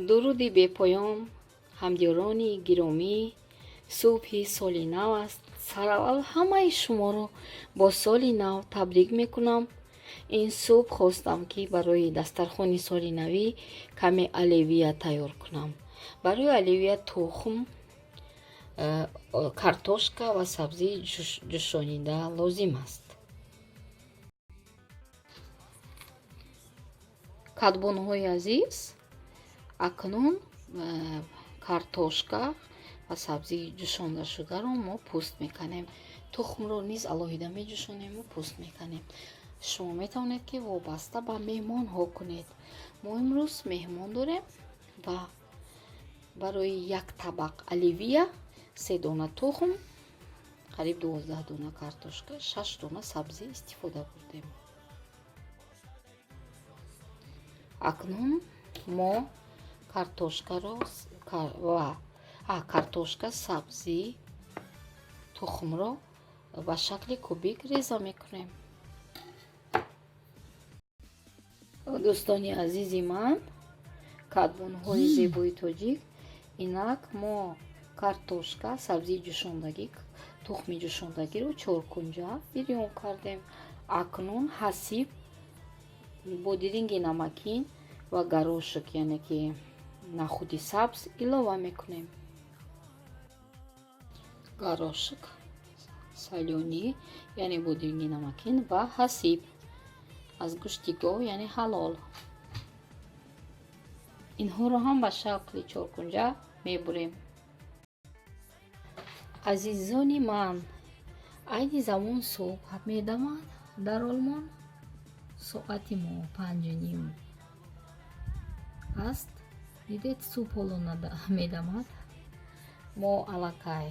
Дуруди бепоён, ҳамдиёрони гиромӣ. Субҳи соли нав аст. Сараввал ҳамаи шуморо бо соли нав табрик мекунам. Ин субҳ хостам, ки барои дастархони соли навӣ каме оливье тайёр кунам. Барои оливье тухм, картошка ва сабзии ҷӯшонида лозим аст. Кадбонуҳои азиз, акнун картошка ва сабзии ҷӯшондашударо мо пӯст мекунем. Тухмро низ алоҳида меҷӯшонему пӯст мекунем. Шумо метавонед, ки вобаста ба меҳмонҳо кунед. Мо имрӯз меҳмон дорем ва барои як табақ оливье 3 дона тухм, қариб 12 дона картошка, 6 дона сабзӣ истифода бурдем. Акнун мо картошкаро ва картошка, сабзӣ, тухмро ба шакли кубик реза мекунем. Дӯстони азизи ман, кадбонуҳои зебои тоҷик, инак мо картошка, сабзии ҷӯшондагӣ, тухми ҷӯшондагиро чоркунҷа бирён кардем. Акнун ҳасиб, бодиринги намакин ва горошек, яъне ки нахуди сабз илова мекунем. Горошек солёный, яъне бодиринги намакин ва ҳасиб аз гӯшти гов, яъне ҳалол. Инҳоро ҳам ба шакли чоркунҷа мебурем. Азизони ман, айни замон субҳ медамад дар Олмон. Соати мо 5:30 аст. Дидед, субҳ ҳоло медамад. Мо аллакай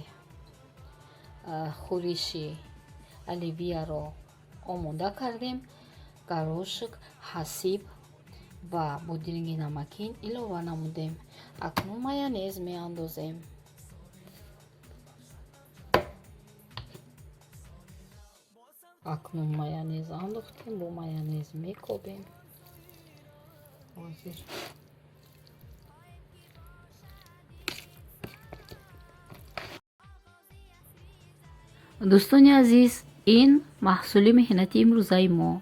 хӯриши оливьеро омода кардем. Горошек, ҳасиб ва бодиринги намакин илова намудем. Акнун майонез меандозем. Акнун майонез андохтем, бо майонез мекобем. Ҳозир дӯстони азиз, ин маҳсули меҳнати имрӯзаи мо.